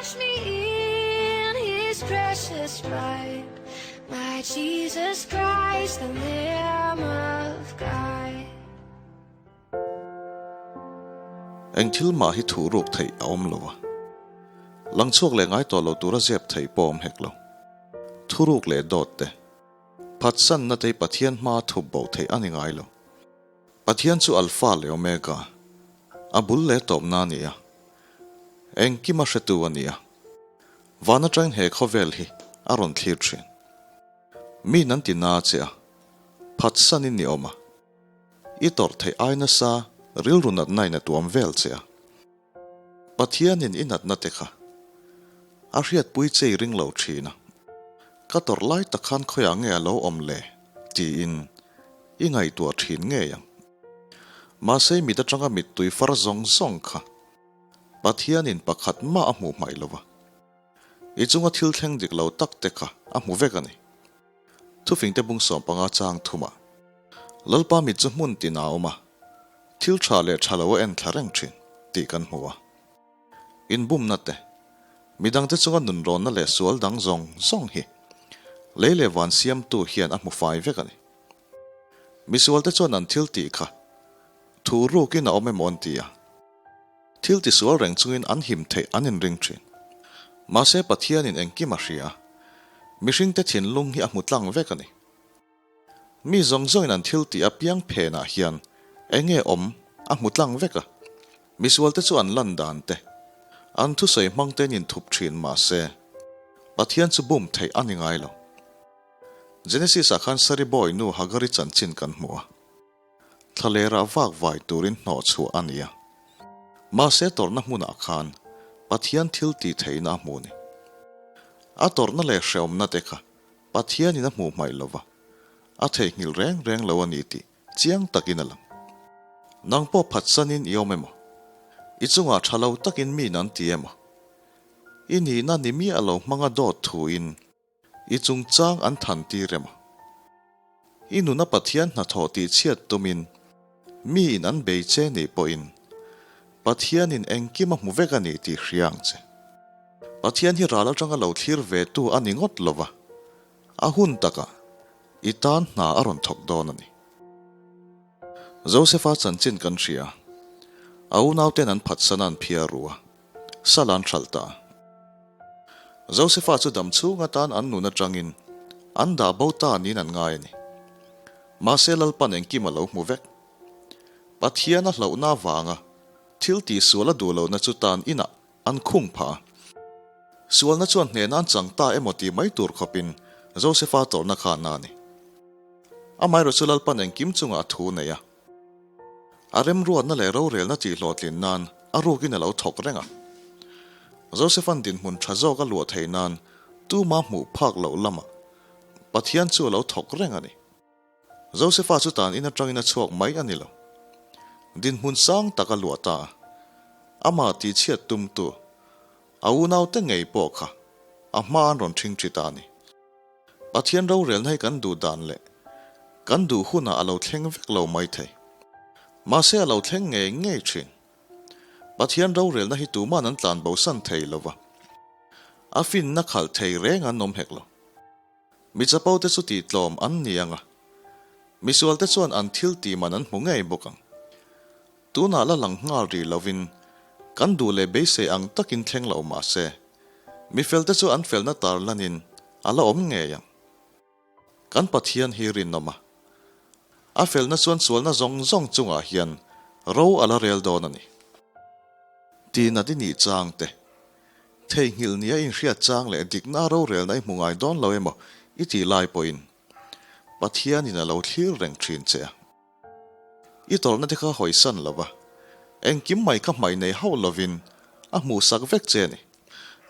Wash me in his precious blood, my Jesus Christ, the Lamb of God. Eng thil mah hi thuh ruk theih a awm lo a, lang chhuak leh ngai tawh lo tura zep theih pawh a awm hek lo. Thuruk leh dawt te, phatsanna te hi Pathian hmaa thup bo theih a ni ngai lo. Pathian chu Alpha leh Omega, a bul leh tawpna a ni a, engkim a hretu a ni a, van atangin he khawvel hi a rawn thlir thin. Mi nan ti na che a, phatsanin i awm a, i tawrh theih ai nasa rilru natna in a tuam vel che a. Pathianin i natna te kha a hriatpui che i ring lo thin a, ka tawrh lai tak khan khawiah nge a lo awm le tiin i ngaihtuah thin ngei ang. Mahse mit atanga mittui far zawng zawng kha Pathianin pakhat mah a hmuh hmaih lo va, i chunga thil thleng dik lo tak te kha a hmu vek a ni. Thufingte bung 15 chang thumah Lalpa mit chu hmun tin a awm a, thil tha leh tha lo a en thla reng thin tih kan hmu a. Inbumna te, midangte chunga nunrawnna leh sual dang zawng zawng hi lei leh van siamtu hian a hmu fai vek a ni. Misualte chuan an thil tih kha thu rukin a awm emaw an ti a, thil tisual reng chungin an him theih an inring thin. Mahse Pathianin engkim a hria a, mihringte thinlung hi a hmu tlang vek a ni. Mi zawng zawngin an thil tih apiang phenah hian eng nge awm a hmu tlang vek a. Misualte chu an lan dan te, an thusawi hmang tein inthup thin mah se, Pathian chu bum theih a ni ngai lo. Genesis-ah khan Sari bawi nu Hagari chanchin kan hmu a. Thlalerah vak vai turin hnawh chhuah a ni a. Mahse tawrhna hmunah khan Pathian thil tih theihna a hmu ni. A tawrhna leh hrehawmna te kha Pathianin a hmuh hmaih lova, a theihnghilh reng reng lo a ni tih chiang takin a lang. Nang pawh phatsanin i awm emaw? I chungah tha lo takin mi nan ti emaw? I nihna ni miah lo hmanga dawt thuin i chungchang an than tir emaw? I nuna Pathian hnathawh tih chhiat tumin miin an bei che nih pawhin Pathianin engkim a hmu vek a ni tih hria ang che. Pathian hi ral atanga lo thlir ve tu a ni ngawt lova, a hun takah i tan hna a rawn thawk dawn a ni. Josefa chanchin kan hria, a unauten an phatsan a an phiar ru a, sal an hralh ta a. Josefa chu dam chhung atan an nun atangin an dah bo ta niin an ngai a ni. Mahse Lalpan engkim a lo hmu vek. Pathian a hlauhna avanga thil tihsual a duh lohna chu tan inah An khung phah a. Sualna chuan hnehna an chang ta emaw tih mai tur khawpin Josefa tawrhna kha a na a ni. Amaherawhchu chu Lalpan engkim chungah a thu nei a. A remruatna leh rorelna tihhlawhtlin nan a rukin a lo thawk reng a. Josefa'n dinhmun tha zawk a luah theih nan tuma hmuh phak loh lamah Pathian chu a lo thawk reng a ni. Josefa chu tan in atangin a chhuak mai a ni lo. Dinhmun sang tak a luah ta a, amah tihchhiat tumtu a unaute ngei pawh kha a hma an rawn ṭhing ṭhi ta a ni. Pathian rorelna hi kan duh dan leh kan duh hunah a lo thleng vek lo mai thei. Mahse a lo thleng ngei ngei ṭhin. Pathian rorelna hi tuman an tlan bosan thei lo va, a finna khalh thei reng an awm hek lo. Mi chapo te chu tihtlawm an ni ang a, misual te chuan an thil tih man an hmu ngei bawk ang. Tunah la lang nghal rih lovin kan duh leh beisei ang takin thleng lo mah se, mifel te chu an felna tar lanin a la awm ngei ang. Kan Pathian hi rinawm a, a felna chuan sualna zawng zawng chungah hian ro a la rel dawn a ni. Tinat i nih chang te, Theihnghilh nia inhriat chang leh dikna rorelna i hmu ngai dawn lo emaw i tih lai pawhin Pathianin a lo thlir reng thin che a. I tawrhna te kha hawisan lo va, engkim mai kha hmai nei hauh lovin a hmuhsak vek che a ni.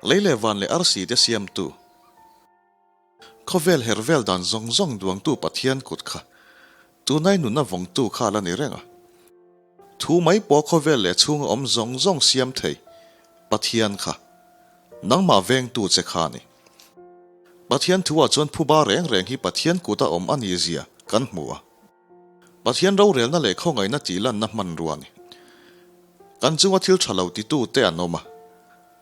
Lei leh van leh arsi te siamtu. Khawvel her vel dan zawng zawng duangtu Pathian kut kha tunai nunna vawngtu kha a la ni reng a. Thu mai pawh khawvel leh chhunga awm zawng zawng siam thei Pathian kha nangmah vengtu che kha a ni. Pathian thuah chuan phuba reng reng hi Pathian kuta awm a nih zia kan hmu a. Pathian rorelna leh khawngaihna tihlanna hmanrua a ni. Kan chunga thil tha lo titute an awm a.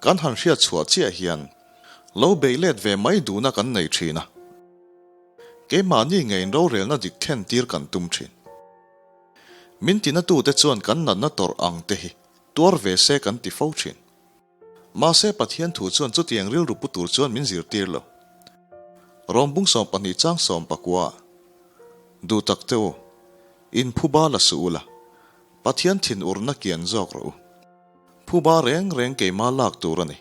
kan han hriat chhuah chiah hian lo beih let ve mai duhna kan nei thin a. Keimahni ngeiin rorelna dik thlen tir kan tum thin. Min tinatute chuan kan natna tawrh ang te hi tuar ve se kan ti fo thin. Mahse Pathian thu chuan chutiang rilru pu tur chuan min zirtir lo. Rawng bung 12 chang 19 ah, Duh tak teh u, in phuba la suh ula, Pathian thin urna kian zawk rawh u. Phuba reng reng keima lak tur a ni.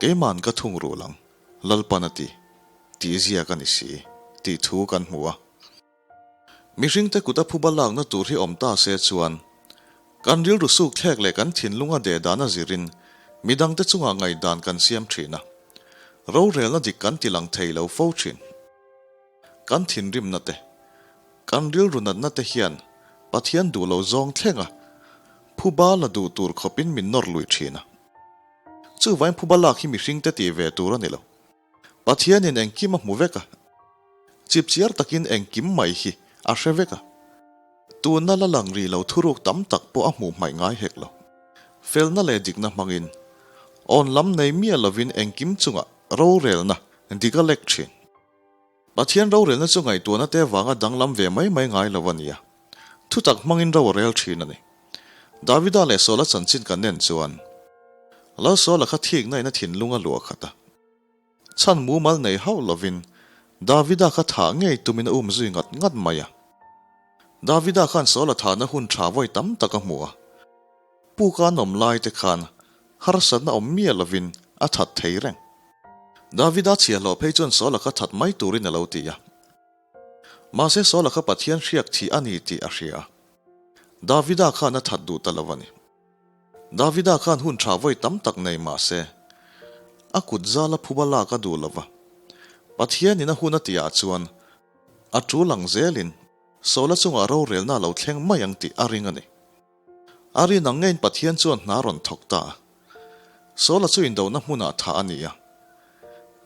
Keima'n ka thung rul ang, Lalpan a ti, tih ziak a ni si, tih thu kan hmu a. Mihringte kuta phuba lakna tur hi awm ta se chuan, kan rilru suk thlek leh kan thinlunga deh dan a zirin midangte chungah ngaihdan kan siam thin a, rorelna dik kan ti lang thei lo fo thin. Kan thinrimna te, kan rilru natna te hian Pathian duh lo zawng thlenga phuba la duh tur khawpin min nawr lui thin a. Chuvain phuba lak hi mihringte tih ve tur a ni lo. Pathianin engkim a hmu vek a, chipchiar takin engkim mai hi a hre vek a. Tuna la lang rih lo thuruk tam tak pawh a hmuh hmaih ngai hek lo. Felna leh dikna hmangin, awn lam nei miah lovin engkim chungah rorelna dik a lek thin. Pathian rorelna chu ngaihtuahna te vanga danglam ve mai mai ngai lo a nia. Thutak hmangin ro a rel thin a ni. Davida leh Saula chanchin kan en chuan, Lal Saula kha thikna in a thinlung a luah khat a. Chhan mumal nei hauh lovin Davida kha thah ngei tumin a um zui ngat ngat mai a. Davida khan Saula thahna hun tha vawi tam tak a hmu a. Puka an awm lai te khan harsatna awm miah lovin a that thei reng. Davida chhiahhlawh phei chuan Saula kha that mai turin a lo ti a. Mahse Saula kha Pathian hriak thih a ni tih a hria a. Davida khan a that duh ta lo a ni. Davida khan hun tha vawi tam tak nei mah se, a kut zal a phuba lak a duh lo va. Pathianin a hun a tihah chuan a tul ang zelin Saula chungah rorelna a lo thleng mai ang tih a ring a ni. A rin ang ngeiin Pathian chuan hna rawn thawk ta a. Saula chu indona hmunah thah a ni a.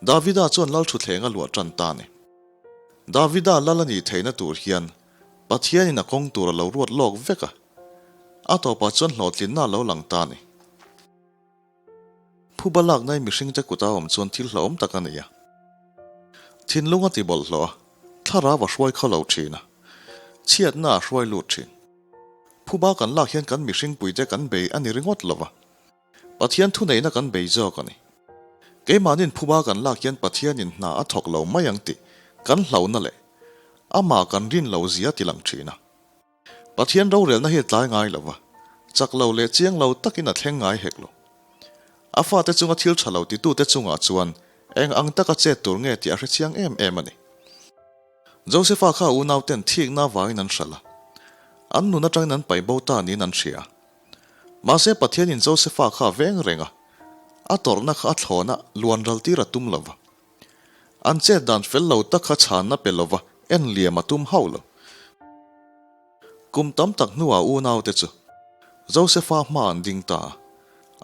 Davida chuan lal thutthleng a luah tan ta a ni. Davida lal a nih theihna tur hian Pathianin a kawng tur a lo ruat lawk vek a. A tawpah chuan hlawhtlinna a lo lang ta a ni. Phuba laknai mihringte kuta awm chuan thil hlauhawm tak a ni a. Thinlung a ti bawlhhlawh a, thlarau a hruai khaw lo thin a, chhiatna a hruai lut thin. Phuba kan lak hian kan mihringpuite kan bei a ni ringawt lo va, Pathian thuneihna kan bei zawk a ni. Keimahnin phuba kan lak hian Pathianin hna a thawk lo mai ang tih kan hlauhna leh amah kan rin lo zia ti lang thin a. Pathian rorelna hi a tlai ngai lo va, chak lo leh chiang lo takin a thleng ngai hek lo. A fate chunga thil tha lo titute chungah chuan eng ang taka chet tur nge tih a hre chiang em em a ni. Josefa kha a unauten thikna avangin an hralh a, an nun atangin an paih bo ta niin an hria. Mahse Pathianin Josefa kha a veng reng a, a tawrhna kha a thlawna luan ral tir a tum lo va. An chet dan fel lo tak kha chhanna pe lova en liam a tum hauh lo. Kum tam tak hnuah unaute chu Josefa hma an ding ta a,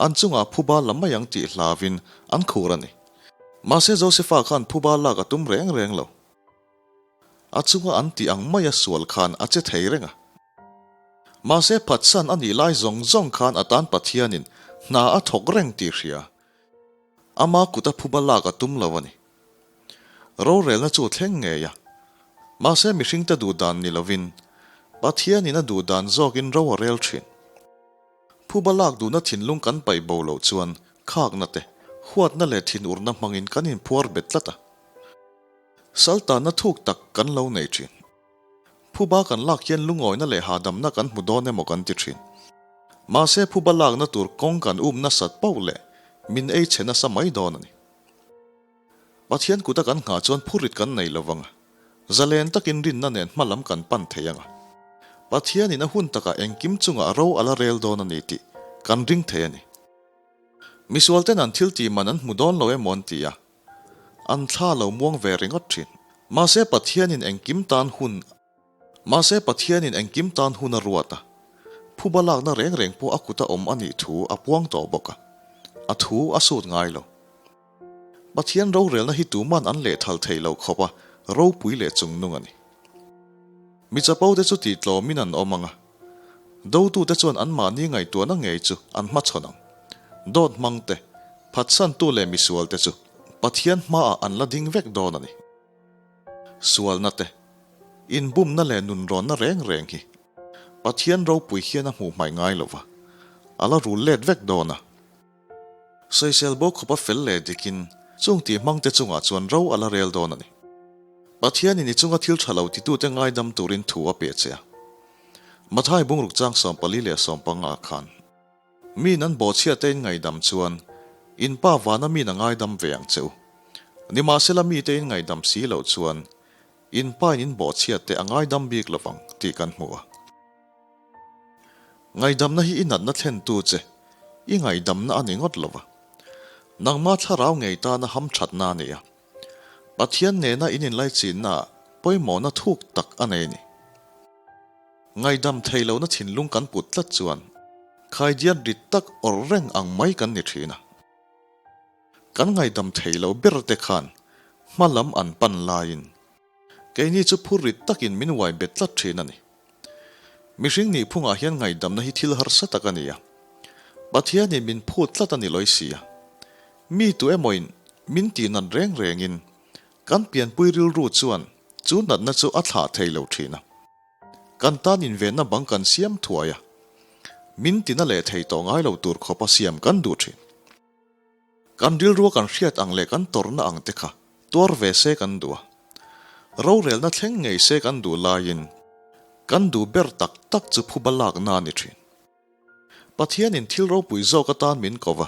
an chungah phuba la mai ang tih hlavin an khur a ni. Mahse Josefa khan phuba lak a tum reng reng lo. A chunga an tih ang maia sual khan a che thei reng a. Mahse phatsan a nih lai zawng zawng khan a tan Pathianin hna a thawk reng tih hria. Ama kuta phuba lak a tum lo a ni. Rorelna chu thleng ngei a. Mahse mihringte duh dan ni lovin Pathianin a duh dan zawkin ro a rel thin. Phuba lak duhna thinlung kan paih bo loh chuan khakna te, huatna leh thinurna hmangin kan inphuar bet tlat a. Saltanna thuk tak kan lo nei thin. Phuba kan lak hian lungawina leh hahdamna kan hmu dawn emaw kan ti thin. Mahse phuba lakna tur kawng kan um nasat pauh leh min ei chhe nasa mai dawn a ni. Pathian kuta kan nghah chuan phurit kan nei lo vang a, zalen takin rinna nen hma lam kan pan thei ang a. Pathianin a hun takah engkim chungah ro a la rel dawn a ni tih kan ring thei a ni. Misualten an thil tih man an hmu dawn lo emaw an ti a, An thla lo muang ve ringawt thin. Mahse Pathianin engkim tan hun Mahse Pathianin engkim tan hun a ruat a, phuba lakna reng reng pawh a kuta awm a nih thu a puang tawh bawk a, a thu a sut ngai lo. Pathian rorelna hi tuman an lehthal thei lo khawp a, ropui leh chungnung a ni. Mi chapo te chu tihtlawmin an awm ang a, dotute chuan anmahni ngaihtuahna ngei chu an hmachhawn ang. Dawt hmang te. Phatsantu leh misualte chu Pathian hmaah an la ding vek dawn a ni. Sualna te, inbumna leh nunrawnna reng reng hi Pathian ropui hian a hmuh hmaih ngai lo va, a la rul let vek dawn a. Sawisel bo khawpa fel leh dikin chung tih hmangte chungah chuan ro a la rel dawn a ni. Pathianin i chunga thil tha lo titute ngaidam turin thu a pe che a. Mathai bungruk chang 44 ah khan. Min an bawhchhiate in ngaidam chuan in pa vana min a ngaidam ve ang che u. Nimahsela mite in ngaidam si loh chuan in pa in in bawhchhiate a ngaidam bik lovang tih kan hmu a. Ngaidamna hi i natna thlentu che i ngaidamna a ni ngawt lo va. Nangma thlarau ngei tana hamthatna a ni a. Pathian nena in inlaichinnaah pawimawhna thuk tak a nei a ni. Ngaidam thei lohna thinlung kan put tlat chuan khaidiat rit tak awrh reng ang mai kan ni thin a. Kan ngaidam thei lo ber te khan hma lam an pan laiin keini chu phur rit takin min uai bet tlat thin a ni. Mihring nih phungah hian ngaidamna hi thil harsa tak a ni a. Pathianin min phut tlat a ni lawi si a. Mi tu emawin min tihnat reng rengin kan pianpui rilru chuan chu natna chu a thlah thei lo thin a. Kan tan invenna bang kan siam thuai a, min tina leh thei tawh ngai lo tur khawpa siam kan duh thin. Kan rilrua kan hriat ang leh kan tawrhna ang te kha tuar ve se kan duh a. Rorelna thleng ngei se kan duh laiin kan duh ber tak tak chu phuba lakna a ni thin. Pathianin thil ropui zawk atan min ko va,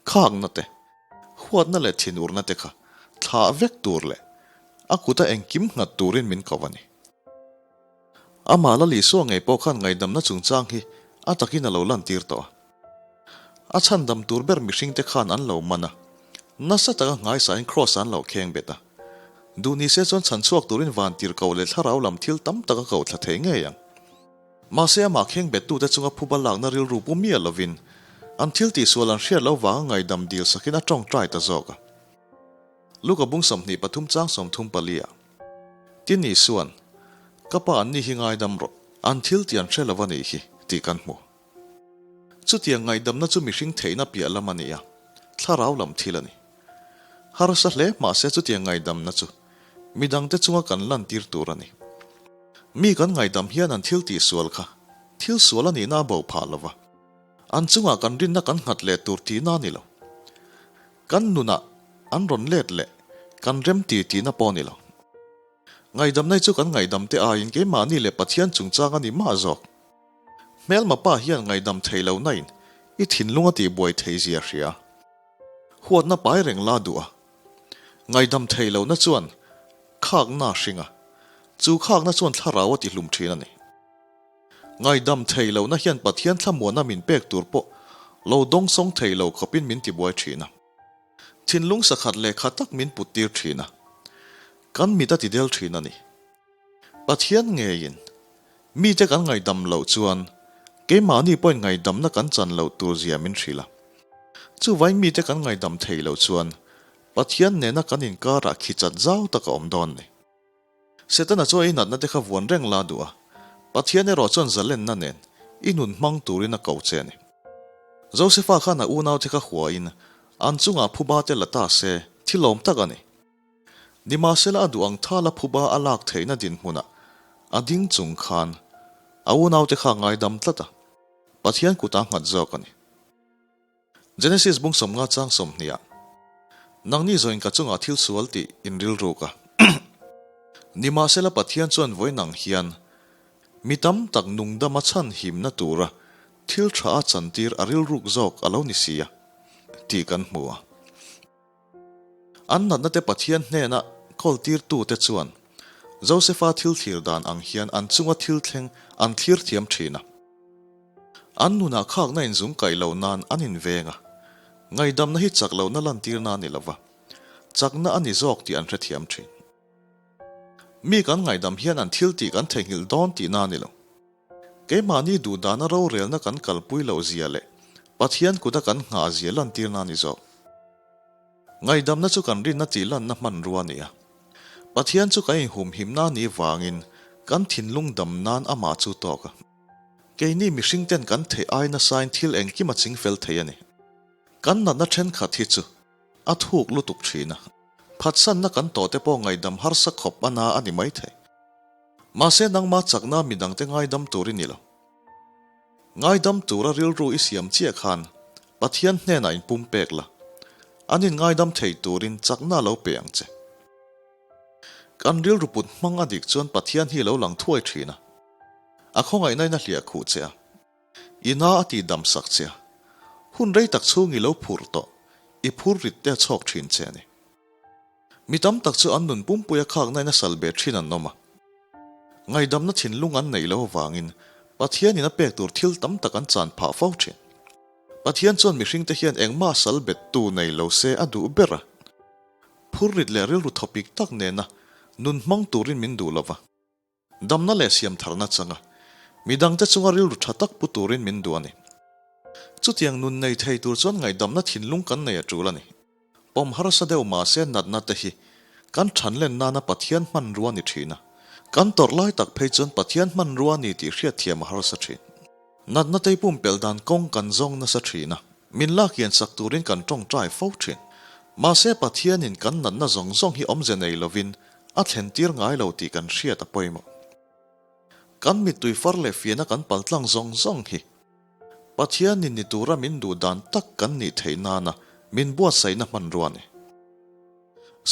khakna te, huatna leh thinurna te kha thlah vek tur leh a kuta engkim nghat turin min ko a ni. Amah la Lisua ngei pawh khan ngaihdamna chungchang hi a takin a lo lantir tawh a. A chhandam tur ber mihringte khan an lo man a, nasa taka nghaisain Kraws an lo kheng bet a. Duh ni se chuan chhanchhuak turin vantir koh leh thlarau lam thil tam tak a koh thla thei ngei ang. Mahse amah kheng bettute chunga phuba lakna rilru pu miah lovin an thil tihsual an hriat loh vanga ngaihdam dil sakin a tawngtai ta zawk a. Luka bung 23 chang 34 ah Tin Isua'n, Ka pa anni hi ngaidam rawh, an thil tih an hre lo a nih hi, tih kan hmu. Chutiang ngaihdamna chu mihring theihna piah lam a ni a, thlarau lam thil a ni. Harsa hle mahse chutiang ngaihdamna chu midangte chunga kan lantir tur a ni. Mi kan ngaihdam hian an thil tihsual kha thil sual a nihna a bo phah lo va, an chungah kan rinna kan nghat leh tur tihna a ni lo. Kan nunah an rawn let leh kan rem ti tihna pawh a ni lo. Ngaihdamna hi chu kan ngaihdamte aiin keimahni leh Pathian chungchang a ni mah zawk. Hmelma pa hian ngaihdam thei lo nain i thinlung a tihbuai thei zia hria. Huatna pai reng la duh a. Ngaihdam thei lohna chuan khakna a hring a, chu khakna chuan thlarau a tihlum thin a ni. Ngaihdam thei lohna hian Pathian thlamuana min pek tur pawh lo dawngsawng thei lo khawpin min tibuai thin a. Thinlung sakhat leh kha tak min put tir thin a, kan mit a tidel thin a ni. Pathian ngeiin mite kan ngaihdam loh chuan keimahni pawhin ngaihdamna kan chan loh tur zia min hrilh a. Chuvain mite kan ngaihdam thei loh chuan Pathian nena kan inkarah khichat zau tak a awm dawn ni. Setana chuan i natna te kha vuan reng la duh a, Pathian erawh chuan zalenna nen i nun hmang turin a ko che a ni. Josefa khan a unaute kha huain an chungah phuba te la ta se thilawm tak a ni. Nimahsela a duh ang thala phuba a lak theihna dinhmunah a ding chung khan a unaute kha a ngaidam tlat a, Pathian kutah a nghat zawk a ni. Genesis bung 50 chang 20 ah, Nangni zawin ka chungah thil sual tih in rilruk a. Nimahsela Pathian chuan vawiin ang hian mi tam tak nungdama chhan himna tura thil tha a chantir a rilruk zawk a lo ni si a, tih kan hmu a. An natna te Pathian hnena kawltirtute chuan Josefa thil thlir dan ang hian an chunga thil thleng an thlir thiam thin a. An nunah khakna inzung kaih loh nan an inveng a, ngaihdamna hi chak lohna lantirna a ni lo va, chakna a ni zawk tih an hrethiam thin. Mi kan ngaihdam hian an thil tih kan theihnghilh dawn tihna a ni lo. Keimahni duhdana rorelna kan kalpui loh zia leh Pathian kuta kan nghah zia lantirna a ni zawk. Ngaihdamna chu kan rinna tih lanna hmanrua a ni a. Pathian chu kan inhumhimna a nih vangin kan thinlung dam nan amah chu tawk a. Keini mihring ten kan theih ai nasain thil engkim a chingfel thei a ni. Kan natna thenkhat hi chu a thuk lutuk thin a, phatsanna kan tawhte pawh ngaihdam harsa khawp a na a ni maithei. Mahse nangma chakna midangte ngaidam tur i ni lo. Ngaidam tura rilru i siam chiah khan Pathian hnenah inpumpek la, an inngaidam thei turin chakna lo pe ang che. Kan rilru put hmang a dik chuan Pathian hi lo lang thuai thin a, a khawngaihna in a hliah khuh che a, ina a tih dam sak che a, hun rei tak chhung i lo phur tawh, i phur rit te a chhawk thin che a ni. Mi tam tak chu an nun pumpui a khakna in a sal be thin an awm a. Ngaidamna thinlung an neih loh avangin Pathianin a pek tur thil tam tak an chan phah fo thin. Pathian chuan mihringte hian engmah sal bettu nei lo se a duh ber a. Phurrit leh rilru thawpik tak nena nun hmang turin min duh lo va. Damna leh siamtharna changa midangte chunga rilru tha tak pu turin min duh a ni. Chutiang nun nei thei tur chuan ngaihdamna thinlung kan nei a tul a ni. Pawm harsa deuh mahse natna te hi kan thanlen nana Pathian hmanrua ni thin a. Kan tawrh lai tak phei chuan Pathian hmanrua ni tih hriatthiam a harsa thin. Natna tei pumpelh dan kawng kan zawng nasa thin a, min lakian sak turin kan tawngtai fo thin. Mahse Pathianin kan natna zawng zawng hi awmze nei lovin a thlen tir ngai lo tih kan hriat a pawimawh. Kan mittui far leh fiahna kan paltlang zawng zawng hi Pathianin ni tura min duh dan tak kan nih theih nana min buatsaihna hmanrua a ni.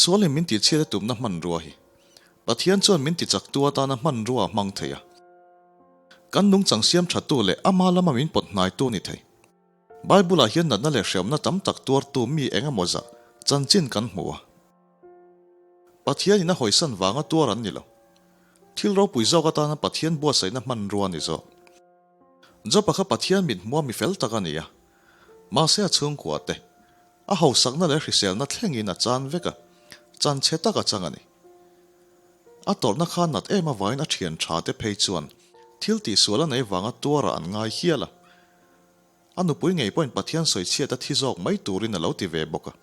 Sualin min tihchhiat a tumna hmanrua hi Pathian chuan min tichaktu atana hmanrua a hmang thei a. Kan nungchang siam thattu leh ama lama min pawt hnaitu a ni thei. Bible-ah hian natna leh hreawmna tam tak tuartu mi eng emaw zah chanchin kan hmu a. Pathianin a hawisan vanga tuar an ni lo. Thil ropui zawk atana Pathian buatsaihna hmanrua a ni zawk. Job-a kha Pathian mit hmua mi fel tak a ni a. Mahse a chhungkua te, a hausakna leh hriselna thlengin a chan vek a, chan chhe tak a chang a ni. A tawrhna kha nat em avangin a thian tha te phei chuan thil tihsual a nei vanga tuarah an ngai hial a. A nupui ngei pawhin Pathian sawichhiat a thi zawk mai turin a lo ti ve bawk a.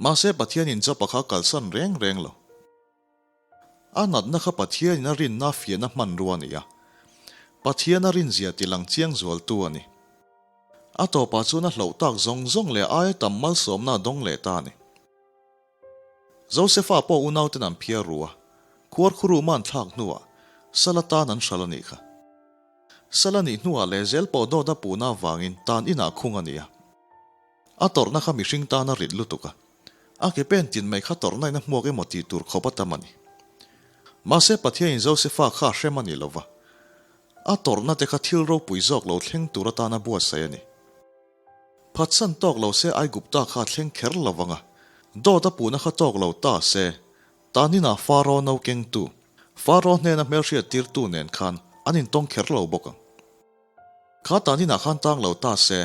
Mahse Pathianin Job-a kha kalsan reng reng lo. A natna kha Pathianin a rinna fiahna hmanrua a ni a, Pathian a rinzia tilang chiang zualtu a ni. A tawpah chuan a hloh tak zawng zawng leh aia tam malsawmna a dawng leh ta a ni. Josefa pawh unauten an phiar ru a, khuar khuruma an thlak hnuah Sala tan an hral a nih kha. Sala nih hnuah lehzel pawh dawt a puhna avangin tan inah khung a ni a. A tawrhna kha mihring tan a rit lutuk a, a ke pen tin mai kha tawrhna in a hmuak emaw tih tur khawp a tam a ni. Mahse Pathianin Josefa kha a hrem a ni lo va, a tawrhna te kha thil ropui zawk lo thleng tur atana buatsaih a ni. Phatsan tawk lo se Aigupta kha a thleng kher lo vang a, dawt a puhna kha tawk lo ta se, tanin ah Faro no kengtu, Faro hnena hmelhriat tirtu nen khan an intawng kher lo bawk ang. Kha tanin ah khan tang lo ta se,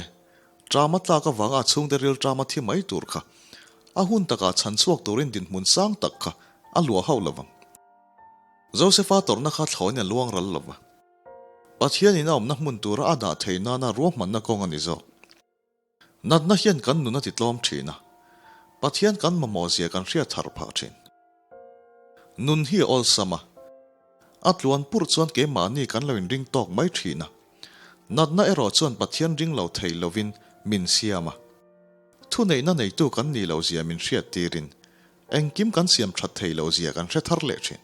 ṭam a tlak avanga a chhungte ril ṭam a thi mai tur kha, a hun takah chhan chhuak turin dinhmun sang tak kha a luah hauh lo vang. Josefa tawrhna kha thlawhin a luang ral lo va. Pathianin a awmna hmun tura a dah theih nana ruahmanna kawng a ni zawk. Natna hian kan nun a ti tlawm thin a, Pathian kan mamawh zia kan hriat thar phah thin. Nun hi a awlsam a, a tluan purh chuan keimahni kan lo inring tawk mai thin a, natna erawh chuan Pathian ring lo thei lovin min siam a. Thuneihna neitu kan nih loh zia min hriat tirin engkim kan siam that thei loh zia kan hre thar leh thin.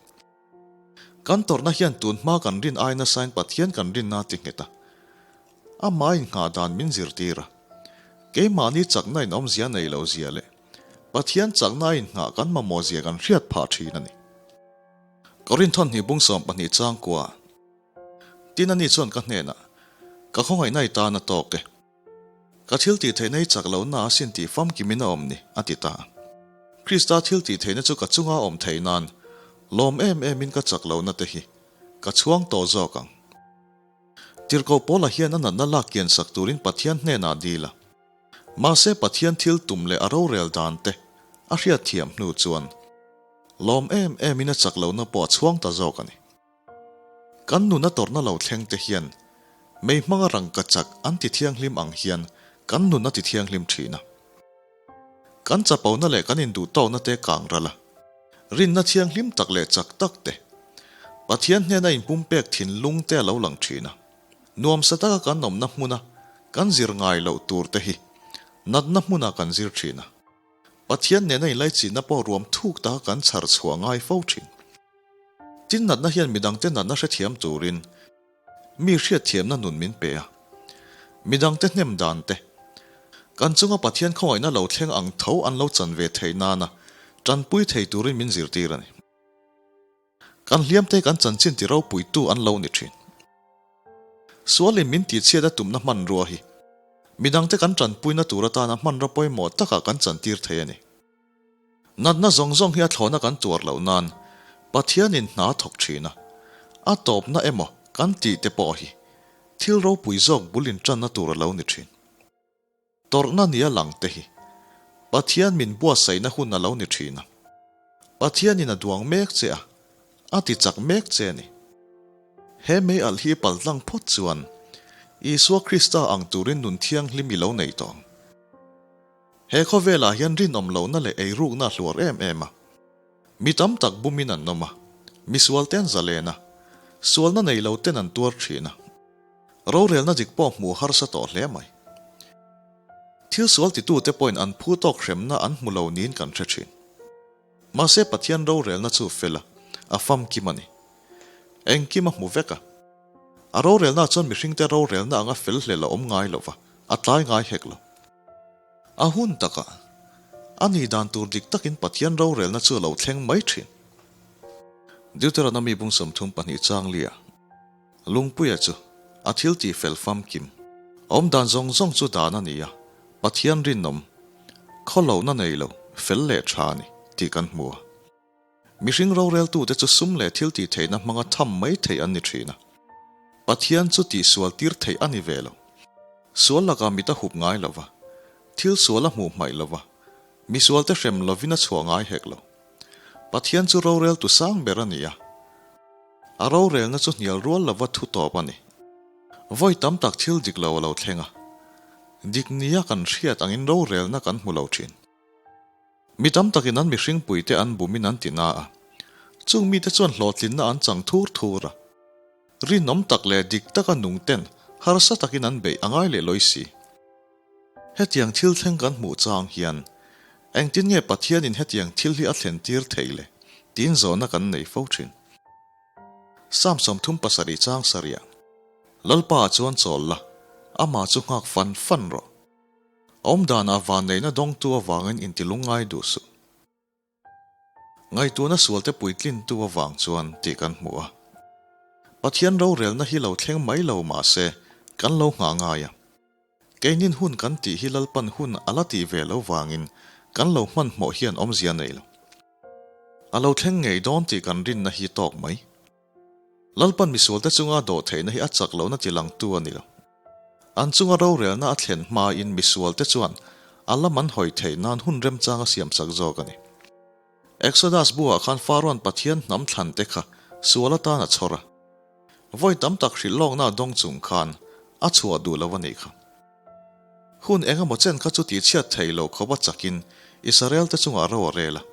Kan tawrhna hian tun hma kan rin ai nasain Pathian kan rinna a ti nghet a. Amah inghah dan min zirtir a. Keimahni chakna in awmzia nei lo zia leh Pathian chakna a inghah kan mamawh zia kan hriat phah thin a ni. Korinthon hnih bung 12 changkua Tin ani chuan ka hnenah, Ka khawngaihna i tan a tawk e. Ka thil tih theihna hi chak lohna a sin tih famkimin a awm ni, a ti ta. Krista thil tih theihna chu ka chunga a awm theih nan lawm em emin ka chak lohna te hi ka chhuang tawh zawk ang. Tirhkoh Paula hian a natna lak kian sak turin Pathian hnenah dil a. Mahse Pathian thil tum leh a rorel dan te a hriatthiam hnu chuan lawm em emin a chak lohna pawh a chhuang ta zawk a ni. Kan nuna tawrhna lo thleng te hian mei hmanga rangka chak an ti thianghlim ang hian kan nun a ti thianghlim thin a. Kan chapona leh kan induhtawkna te kang ral a, rinna thianghlim tak leh chak tak te, Pathian hnena inpumpek thinlung te a lo lang thin a. Nuamsa taka kan awmna hmuna kan zir ngai loh tur te hi. Natna hmunah kan zir thin a. Pathian nena inlaichinna pawh ruam thuk taka kan chhar chhuah ngai fo thin. Tin natna hian midangte natna hrethiam turin mi hriatthiamna nun min pe a. Midangte hnem dan te, kan chunga Pathian khawngaihna lo thleng ang tho an lo chan ve theih nana tanpui thei turin min zirtir a ni. Kan hliamte kan chanchin ti ropuitu an lo ni thin. Sualin min tihchhiat a tumna hmanrua hi midangte kan tanpuina tur atana hmanraw pawimawh takah kan chantir thei a ni. Natna zawng zawng hi a thlawhna kan tuar loh nan Pathianin hna a thawk thin a, a tawpna emaw kan tih te pawh hi thil ropui zawk bul intanna tur a lo ni thin. Tawrhna nia lang te hi Pathian min buatsaihna hun a lo ni thin a, Pathianin a duang mek che a, a ti chak mek che a ni. He mei alh hi paltlang phawt chuan Isua Krista ang turin nun thianghlim i lo nei tawh ang. He khawvelah hian rinawm lohna leh eirukna a hluar em em a. Mi tam tak bumin an awm a, misual te an zalen a, sualna nei lo ten an tuar thin a. Rorelna dik pawh hmuh harsa tawh hle mai. Thil sual titute pawhin an phu tawk hremna an hmu lo niin kan hre thin. Mahse Pathian rorelna chu fel a, a famkim a ni. Engkim a hmu vek a. A rorelna chuan mihringte rorelna anga fel hlel a awm ngai lo va, a tlai ngai hek lo. A hun takah, a nih dan tur dik takin Pathian rorelna chu a lo thleng mai thin. Deuteronomy bung 32 changlia. Lungpuia chu a thil tih fel famkim. Awm dan zawng zawng chu dan a ni a, Pathian rinawm, khawlohna nei lo, fel leh tha a ni tih kan hmu a. Mihring roreltute chu sum leh thil tih theihna hmanga tham mai theih an ni thin a. Pathian chu tihsual tir theih a ni ve lo. Sual lakah mit a hup ngai lo va, thil sual a hmuh hmaih lo va, misualte hrem lovin a chhuah ngai hek lo. Pathian chu roreltu sang ber a ni a. A rorelna chu hnial rual lova thu tawp a ni. Vawi tam tak thil dik lo a lo thleng a. Dik nia kan hriat angin rorelna kan hmu lo thin. Mi tam takin an mihring puite an bumin an ti na a. Chung mite chuan hlawhtlinna an chang thur thur a. Rinawm tak leh dik taka nung ten harsa takin an beih a ngai leh lawi si. Hetiang thil thleng kan hmuh chang hian engtin nge Pathianin hetiang thil hi a thlen tir thei le tiin zawhna kan nei fo thin. Psalm 37 chang sarih ah, Lalpa ah chuan chawl la, amah chu nghak fan fan rawh. Awmdanah vanneihna dawngtu avangin intilungngai duh suh. Ngaihtuahna sualte puitlintu avang chuan tih kan hmu a. Pathian rorelna hi lo thleng mai lo mahse kan lo nghah ngai a. Keinin hun kan tih hi Lalpan hun a la tih ve lo vangin kan lo hmanhmawh hian awmzia nei lo. A lo thleng ngei dawn tih kan rinna hi tawk mai. Lalpan misualte chunga dawh theihna hi a chak lohna tilangtu a ni lo. An chunga rorelna a thlen hmain misualte chuan a lam an hawi theih nan hun remchang a siamsak zawk a ni. Exodus buah khan Pharaoh-a'n Pathian hnam thlante kha sual atan a chhawr a. Vawi tam tak hrilh lawkna a dawng chung khan a chhuah duh lo a nih kha. Hun eng emaw chen kha chu tihchhiat thei lo khawpa chakin Israel-te chungah ro a rel a.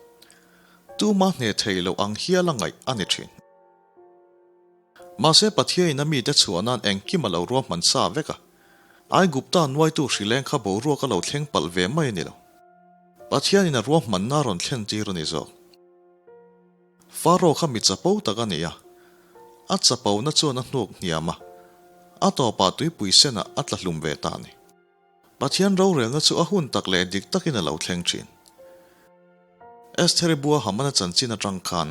Tuma hneh thei lo ang hial a ngaih a ni thin. Mahse Pathiain a mite chhuah nan engkim a lo ruahman sa vek a. Aigupta nuaitu hrileng kha boruak a lo thleng palh ve mai a ni lo. Pathianin a ruahmanna a rawn thlen tir a ni zawk. Faro kha mi chapo tak a ni a. A chapona chuan a hnuk hniam a, a tawpah tuipui senah a tla hlum ve ta a ni. Pathian rorelna chu a hun tak leh dik takin a lo thleng thin. Estheri bua Hamana chanchin atang khan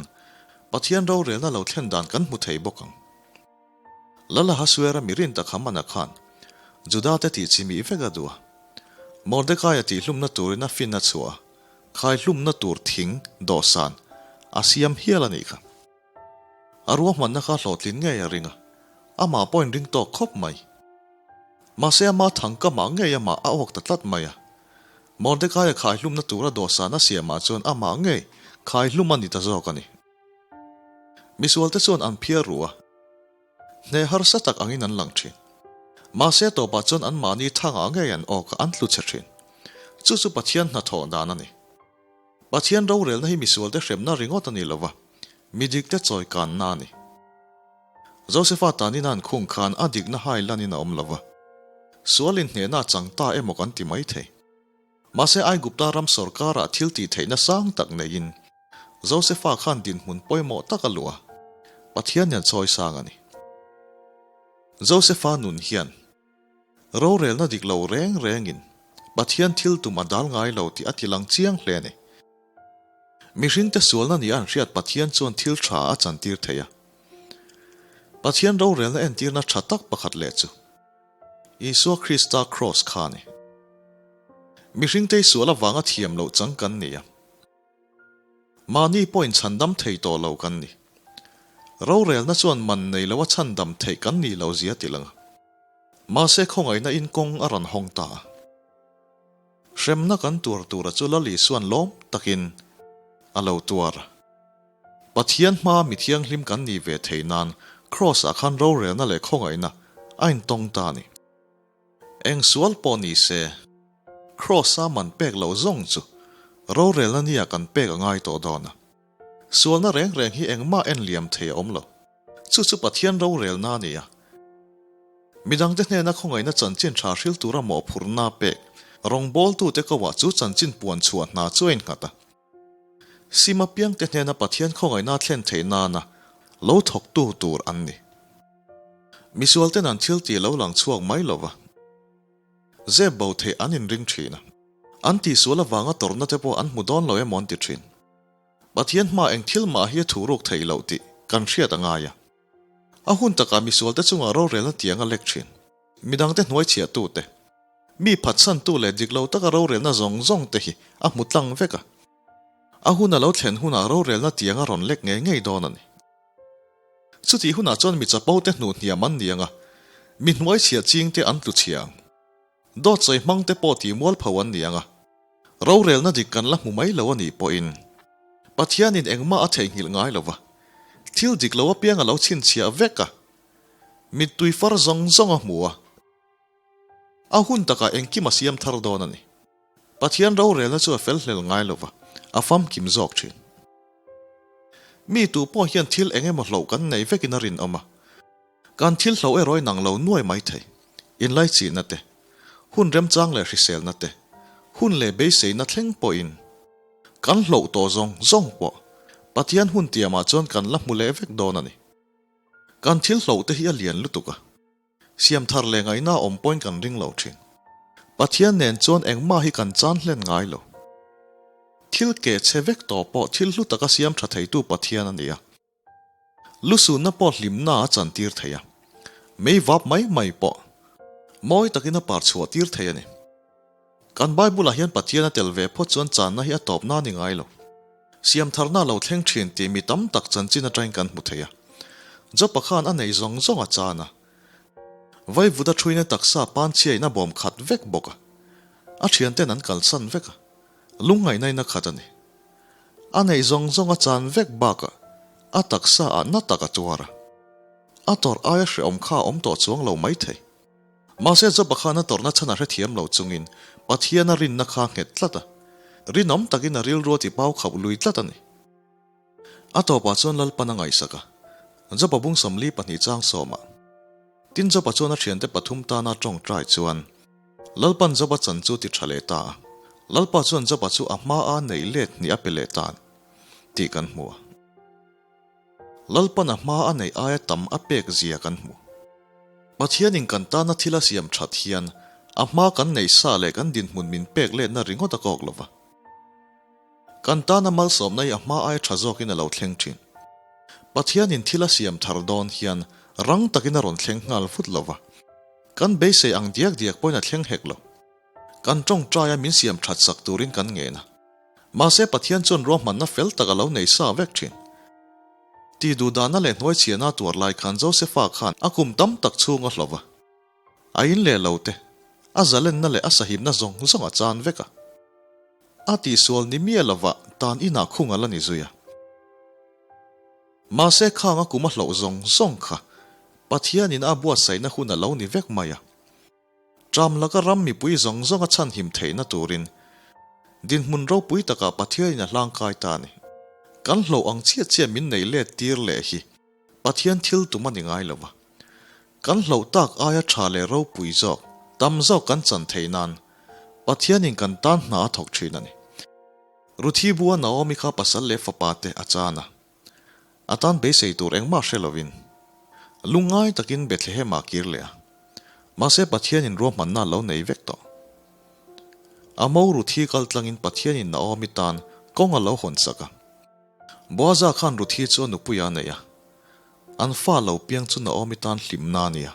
Pathian rorelna lo thlen dan kan hmu thei bawk ang. Lal Ahasuera mi rin tak Hamana khan Juda-te tih chimih vek a duh a. Mordekaia tihhlumna turin a fin a chhuah a, khaihlumna tur thing, dawhsan, a siam hial a nih kha. A ruahmanna kha hlawhtlin ngei a ring a, amah pawhin ring tawk khawp mai. Mahse ama thangkamah ngei amah a awk ta tlat mai a. Mordekaia khaihlumna tura dawhsan a siamah chuan amah ngei khaihlum a ni ta zawk a ni. Misualte chuan an phiar ru a, hneh harsa tak angin an lang thin. Mahse tawpah chuan anmahni thangah ngei an awk a, an tlu chhe thin. Chu chu Pathian hnathawh dan a ni. Pathian rorelna hi misualte hremna ringawt a ni lo va, mi dikte chawi kanna a ni. Josefa tanin a an khung khan a dikna hai lanin a awm lo va, sualin hnehna a chang ta emaw kan ti mai thei. Mahse Aigupta ram sawrkarah thil tih theihna sang tak neiin Josefa khan dinhmun pawimawh tak a luh a, Pathian nen chawi sang a ni. Josefa nun hian rorelna dik lo reng rengin Pathian thil tum a dal ngai lo tih a ti lang chiang hle a ni. Mihringte sualna nia an hriat Pathian chuan thil tha a chantir thei a. Pathian rorelna entirna tha tak pakhat leh chu Isua Krista Kraws kha a ni. Mihringte sual avanga thiam loh chang kan ni a. Mahni pawhin chhandam thei tawh lo kan ni. Rorelna chuan man nei loa chhandam theih kan nih lo zia ti lang a. Mahse khawngaihna in kawng a rawn hawng ta a. Hremna kan tuar tura chu Lal Isuan lawm takin a lo tuar a. Pathian hmaa mi thianghlim kan nih ve thei nan Kraws-ah khan rorelna leh khawngaihna a intawng ta a ni. Eng sual pawh ni se, Kraws-a man pek loh zawng chu rorelna nia kan pek a ngai tawh dawn a. Sualna reng reng hi engmah en liam thei a awm lo. Chu chu Pathian rorelna a ni a. Midangte hnena khawngaihna chanchin tha hril tura mawhphurhna pek rawngbawltute koah chu chanchin puan chhuah hna chu a innghat a. Sima piangte hnena Pathian khawngaihna thlen theih nana lo thawktu tur an ni. Misualten an thil tih lo lang chhuak mai lova, zep bo theih an inring thin a. An tihsual avanga tawrhna te pawh an hmu dawn lo emaw an ti thin. Pathian hma eng thil mah hi a thuruk theih loh tih kan hriat a ngai a. A hun takah misualte chungah rorelna tiang a lek thin. Midangte hnuai chhiahtute, mi phatsantu leh dik lo taka rorelna zawng zawng te hi a hmu tlang vek a. A hun a lo thlen hunah rorelna tiang a rawn lek ngei ngei dawn a ni. Chutih hunah chuan mi chapo te hnuh hniam an ni ang a, mi hnuai chhiah ching te an tlu chhia ang. Dawt sawi hmang te pawh tih mualpho an ni ang a, rorelna dik kan la hmu mai lo a nih pawhin Pathianin engmah a theihnghilh ngai lo va, thil dik lo apiang a lo chhinchhiah vek a, mittui far zawng zawng a hmu a, a hun takah engkim a siam thar dawn a ni. Pathian rorelna chu a fel hlel ngai lo va, a famkim zawk thin. Mi tu pawh hian thil eng emaw hloh kan nei vekin a rinawm a, kan thil hloh erawh inang lo nuai mai thei. Inlaichihna te, hun remchang leh hriselna te, hun leh beiseina thleng pawhin kan hloh tawh zawng zawng pawh Pathian hun tiamah chuan kan la hmu leh vek dawn a ni. Kan thil hloh te hi a lian lutuk a. Siam thar leh ngaihna awm pawhin kan ring lo thin. Pathian nen chuan engmah hi kan chan hlen ngai lo. Thil keh chhe vek tawh pawh thil hlu taka siam tha theitu Pathian a ni a. Lusunna pawh hlimna a chantir thei a. Mei vap mai mai pawh mawi takin a par chhuah tir thei a ni. Kan Bible-ah hian Pathian a tel ve phawt chuan channa hi a tawpna a ni ngai lo. Siamtharna a lo thleng thin tih mi tam tak chanchin atangin kan hmu thei a. Jopa khan a nei zawng zawng a chan a. Vaivuta thuina taksa panchhiain a bawm khat vek bawk a. A thianten an kalsan vek a. Lungngaihnain a khat a ni. A neih zawng zawng a chan vek bakah a taksa ah na tak a tuar a. A tawrh aia hrehawm kha a awm tawh chuang lo maithei. Mahse Joba khan a tawrhna chhan a hrethiam lo chungin Pathian a rinna kha a nghet tlat a, rinawm takin a rilru a ti pau khauh lui tlat a ni. A tawpah chuan Lalpan a ngaihsak a, Joba bung 42 chang sawmah. Tin Joba chuan a thiante pathum tana a tawngtai chuan Lalpan Joba chan chu ti tha leh ta a, Lalpa chuan Joba chu a hma a neih let hnih a pe leh ta tih kan hmu a. Lalpan a hma a neih aia tam a pek zia kan hmu. Pathianin kan tana thil a siam that hian a hma kan neih sa leh kan dinhmun min pek letna ringawt a kawk lo va. Kan tana malsawmna hi a hma aia tha zawkin a lo thleng thin. Pathianin thil a siam thar dawn hian rang takin a rawn thleng nghal vut lo va. Kan beisei ang diak diak pawhin a thleng hek lo. Kan tawngtaia min siam that sak turin kan ngen a. Mahse Pathian chuan ruahmanna fel tak a lo nei sa vek thin. Ti duhdahna leh hnuaichhiahna a tuar lai khan Josefa khan a kum tam tak chhung a hlo va. A in leh lo te, a zalenna leh a sahimna zawng zawng a chan vek a. A tihsual ni miah lovah tan inah khung a la ni zui a. Mahse khang a kum a hloh zawng zawng kha Pathianin a buatsaihna hun a lo ni vek mai a. Ṭam laka ram mipui zawng zawng a chhanhim theihna turin dinhmun ropui takah Pathianin a hlangkai ta a ni. Kan hloh ang chiah chiah min nei let tir leh hi Pathian thil tum a ni ngai lo va. Kan hloh tak aia ṭha leh ropui zawk, tam zawk kan chan theih nan. Pathianin kan tan hna a thawk thin a ni. Ruthi bua Naomi kha pasal leh fapa te a chan a. A tan beisei tur engmah hre lovin, lungngai takin Bethlehem-ah kir leh a. Mahse Pathianin ruahmanna a lo nei vek tawh. A mo Ruthi kal tlangin Pathianin Naomi tan kawng a lo hawn sak a. Boaza khan Ruthi chu a nupuia a nei a. An fa lo piang chu Naomi tan hlimna a ni a.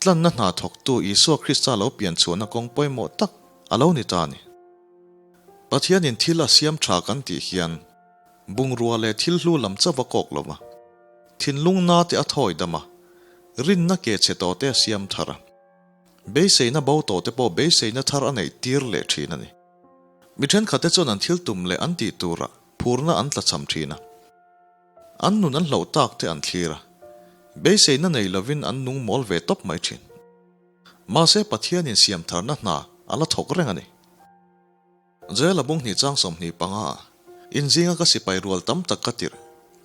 Tlanna hna thawktu Isua Krista lo pian chhuahna kawng pawimawh tak a lo ni ta a ni. Pathianin thil a siam tha kan tih hian bungrua leh thil hlu lam chauh a kawk lo va, thinlung na te a thawi dam a, rinna ke chhe tawh te a siam thar a, beiseina bo tawh te pawh beiseina thar a neih tir leh thin a ni. Mi thenkhatte chuan an thil tum leh an tih turah phurna an tlachham thin a. An nun an hlauh tak te an thlir a, beiseina nei lovin an nung mawl ve tawp mai thin. Mahse Pathianin siamtharna hna a la thawk reng a ni. Joela bung hnih chang 25 ah inzinga ka sipai rual tam tak ka tirh,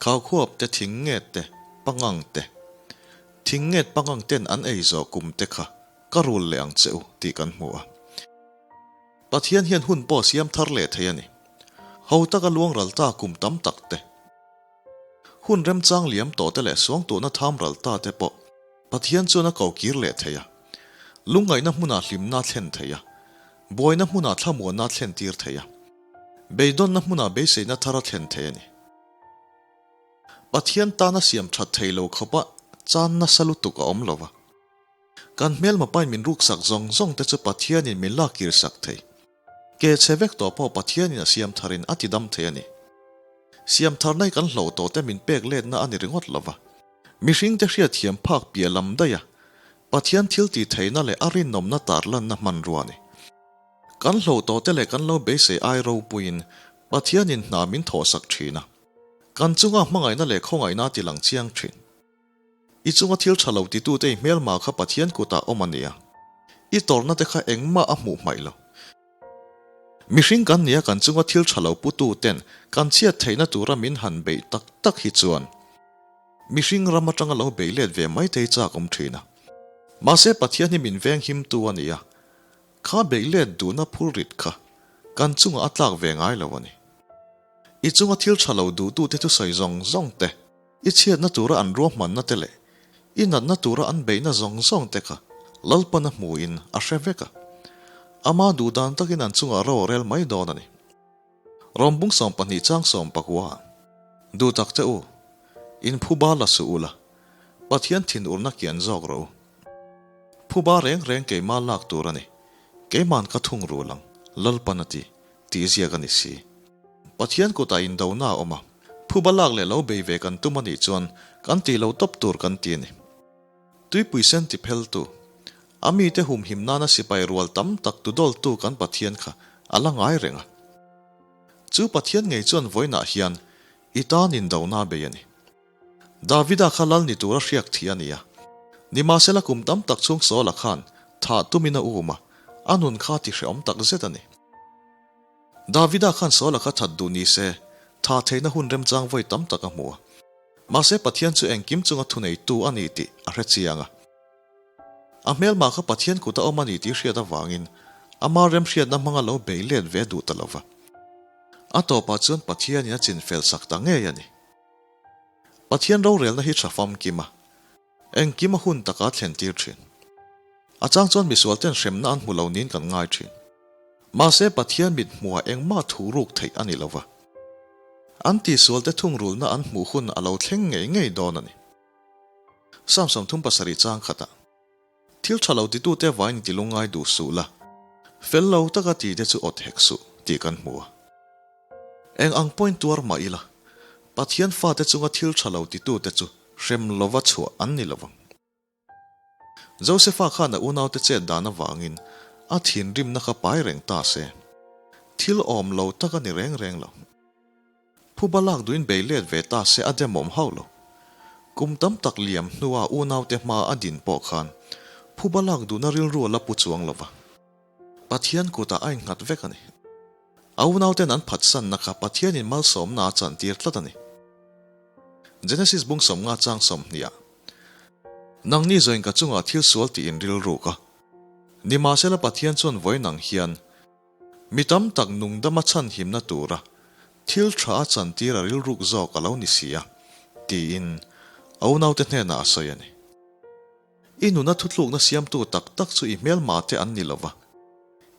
khaukhuap te thing nget te, pangang te, thing nget pangang ten an ei zawh kum te kha ka rul leh ang che u tih kan hmu a. Pathian hian hun pawh siam thar leh thei a ni. Ho taka luang ral ta kum tam tak te, hun remchang liam tawh te leh suangtuahna tham ral ta te pawh Pathian chuan a ko kir leh thei a. Lungngaihna hmunah hlimna a thlen thei a, buaina hmunah thlamuanna a thlen tir thei a, beidawnna hmunah beiseina thar a thlen thei a ni. Pathian tana siam that thei lo khawpa chan nasa lutuk a awm lo va. Kan hmelma pain min ruksak zawng zawng te chu Pathianin min lak kirsak thei. Ke chhe vek tawh pawh Pathianin a siam tharin a ti dam thei a ni. Siam thar nai kan hloh tawh te min pek letna a ni ringawt lo va. Mihringte hriatthiam phak piah lam daih a, Pathian thil tih theihna leh a rinawmna tarlanna hmanrua a ni. Kan hloh tawh te leh kan lo beisei ai ropuiin Pathianin hna min thawhsak thin a. Kan chunga hmangaihna leh khawngaihna a ti lang chiang thin. I chunga thil tha lo titute i hmelma kha Pathian kutah awm a nia. I tawrhna te kha engmah a hmuh hmaih lo. Mihring kan nia kan chunga thil tha lo putu ten kan chhiat theihna tura min han beih tak tak hi chuan mihring ram atanga lo beih let ve mai thei chak awm thin a. Mahse Pathian hi min veng himtu a nia. Kha beih let duhna phurrit kha kan chungah a tlak ve ngai lo a ni. I chunga thil tha lo duhtute thusawi zawng zawng te, I chhiatna tura an ruahmanna te leh i natna tura an beihna zawng zawng te kha Lalpan a hmuhin a hre vek a. Ama duhdan takin an chungah ro a rel mai dawn a ni. Rawmbung 12 chang 19 Duh tak che u, in phuba la suh ula, Pathian thinurna kian zawk rawh u. Phuba reng reng keimah lak tur a ni, keiman ka thung rul ang, Lalpan a ti, tih ziak a ni si. Pathian kutah indona a awm a, phuba lak leh lo bei ve kan tum a nih chuan kan tih lo tawp tur kan ti a ni. Tuipui sen ti pheltu, a mite humhim nana sipai rual tam tak tudawltu kan Pathian kha a la ngai reng a. Chu Pathian ngei chuan vawiinah hian i tan indona a bei a ni. Davida kha lal ni tura hriak thih a ni a. Nimahsela kum tam tak chhung Saula khan thah tumin a um a, a nun kha ti hrehawm tak zet a ni. Davida khan Saula kha that duh ni se, tha theihna hun remchang vawi tam tak a hmu a. Mahse Pathian chu engkim chunga thuneitu a ni tih a hre chiang a. A hmelmah kha Pathian kut a awm a ni tih hriat avangin ama remhriatna hmanga lo bei let ve duh ta lo va. A tawpah chuan Pathianin a chinfel sak ta ngei a ni. Pathian rorelna hi tha famkim a, engkim a hun taka thlen tir thin. A chang chuan misual ten hremna an hmu lo niin kan ngai thin. Mahse Pathian mit hmuhah engmah thu ruk theih a ni lo va. An tihsual te thungrulna an hmuh hun a lo thleng ngei ngei dawn a ni. Psalm 37 chang khatah. Thil tha lo titute vain ti lungngai duh suh la, fel lo taka ti te chu awt hek suh tih kan hmu a. Eng ang pawhin tuar mah ila, Pathian fate chunga thil tha lo titute chu hrem lova chhuah an ni lovang. Josefa khan a unaute chet dan avangin a thinrimna kha pai reng ta se, thil awm lo tak a ni reng reng lo. Phuba lak duhin bei let ve ta se a demawm hauh lo. Kum tam tak liam hnua unaute hma a din pawh khan phuba lak duhna rilru a la pu chuang lo va. Pathian kutah a innghat vek a ni. A unauten an phatsanna kha Pathianin malsawmna a chantir tlat a ni. Genesis bung 50 chang 20 ah, Nangni zawin ka chungah thil sual tiin rilruk a. Nimahsela Pathian chuan vawiin ang hian mi tam tak nungdama chhanhimna tura thil tha a chantir a rilruk zawk a lo ni si a, tiin a unaute hnenah a sawi a ni. I nuna thutlukna siamtu tak tak chu i hmelma te an ni lova,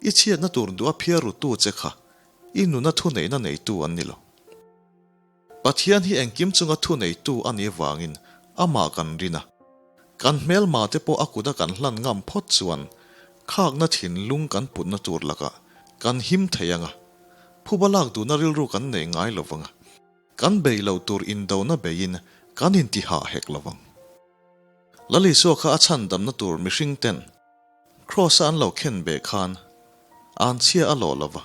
i chhiatna tur duh a phiar rutu che kha i nuna thuneihna neitu an ni lo. Pathian hi engkim chunga thuneitu a nih vangin amah kan rin a, kan hmelma te pawh a kut a kan hlan ngam phawt chuan khakna thinlung kan putna tur lakah kan him thei ang a, phuba lak duhna rilru kan nei ngai lo vang a, kan bei loh tur indona beiin kan intihah hek lo vang. Lal Isua kha a chhandamna tur mihring ten Kraws-a an lo khen beh khan anchhia a lawh lo va.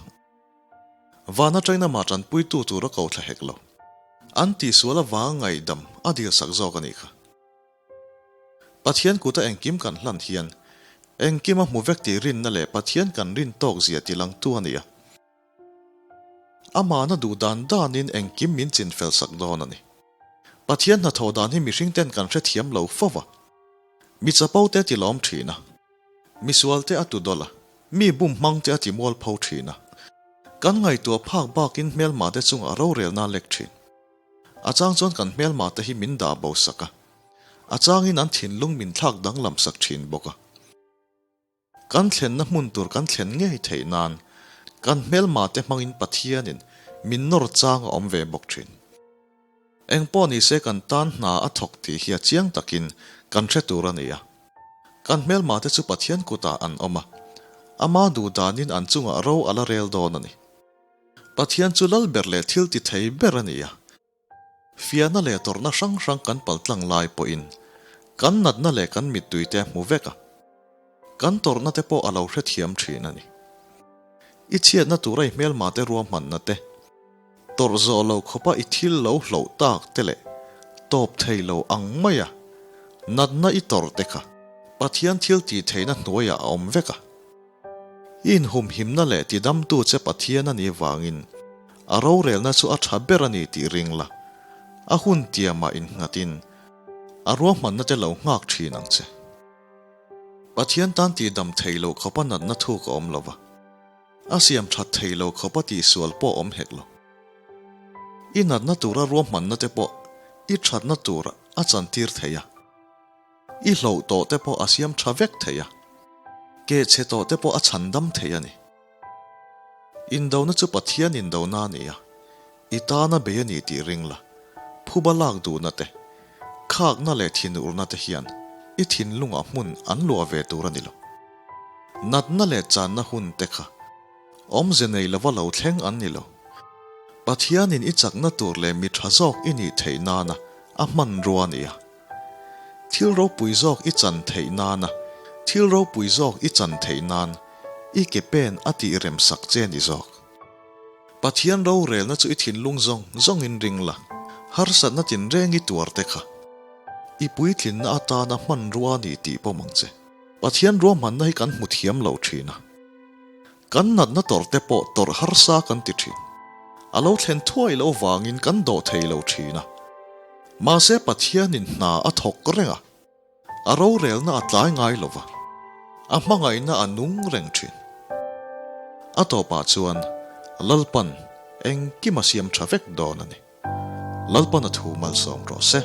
Van atangin amah tanpuitu tur a ko thla hek lo. An tihsual avanga ngaihdam a dilsak zawk a nih kha. Pathian kuta engkim kan hlan hian engkim a hmu vek tih rinna leh Pathian kan rin tawk zia tilangtu a ni a. Amahna duh dan danin engkim min chinfel sak dawn a ni. Pathian hnathawh dan hi mihring ten kan hrethiam lo fo va. Mi chapo te a tilawm thin a. Misual te a tudawlh a. Mi bum hmang te a ti mual pho thin a. Kan ngaihtuah phak bakin hmelma te chungah rorelna a lek thin. A chang chuan kan hmelma te hi min dah bo sak a. A changin an thinlung min thlak danglam sak thin bawk a. Kan thlenna hmun tur kan thlen ngei theih nan kan hmelma te hmangin Pathianin min nawr chang a awm ve bawk thin. Eng pawh ni se kan tan hna a thawk tih hi a chiang takin kan hre tur a ni a. Kan hmelma te chu Pathian kutah an awm a, ama duh danin an chungah ro a la rel dawn a ni. Pathian chu lal ber leh thil ti thei ber a ni a. Fiahna leh tawrhna hrang hrang kan paltlang lai pawhin kan natna leh kan mittui te a hmu vek a. Kan tawrhna te pawh a lo hrethiam thin a ni. I chhiatna tura i hmelma te ruahmanna te, tawrh zawh lo khawpa i thil lo hloh tak te leh tawp thei lo ang maia natna i tawrh te kha Pathian thil tih theihna hnuaiah a awm vek a. I inhumhimna leh tidamtu che Pathian a nih vangin a rorelna chu a tha ber a ni tih ring la, a hun tiamah innghatin a ruahmanna te lo nghak thin ang che. Pathian tan tihdam thei loh khawpa natna thuk a awm lo va, a siam that thei lo khawpa tihsual pawh a awm hek lo. I natna tura ruahmanna te pawh i thatna tur a chantir thei a, i hloh tawh te pawh a siam tha vek thei a, kehchhe tawh te pawh a chhandam thei a ni. Indona chu Pathian indona a ni a, i tana bei a ni tih ring la, phuba lak duhna te, khakna leh thinurna te hian i thinlungah hmun an luah ve tur a ni lo. Natna leh channa hun te kha awmze nei lova lo thleng an ni lo. Pathianin i chakna tur leh mi tha zawk i nih theih nana a hmanrua a ni a. Thil ropui zawk i chan theih nana thil ropui zawk i chan theih nan i ke pen a tih rem sak che ni zawk. Pathian rorelna chu i thinlung zawng zawngin ring la, harsatna tinreng i tuar te kha i puitlinna atana hmanrua a ni tih pawm ang che. Pathian ruahmanna hi kan hmu thiam lo thin a, kan natna tawrh te pawh tawrh harsa kan ti thin. A lo thlen thuai loh vangin kan dawh thei lo thin a. Mahse Pathianin hna a thawk reng a, a rorelna a tlai ngai lo va, a hmangaihna a nung reng thin. A tawpah chuan Lalpan engkim a siam tha vek dawn a ni. Lalpan a thu malsawm rawh se.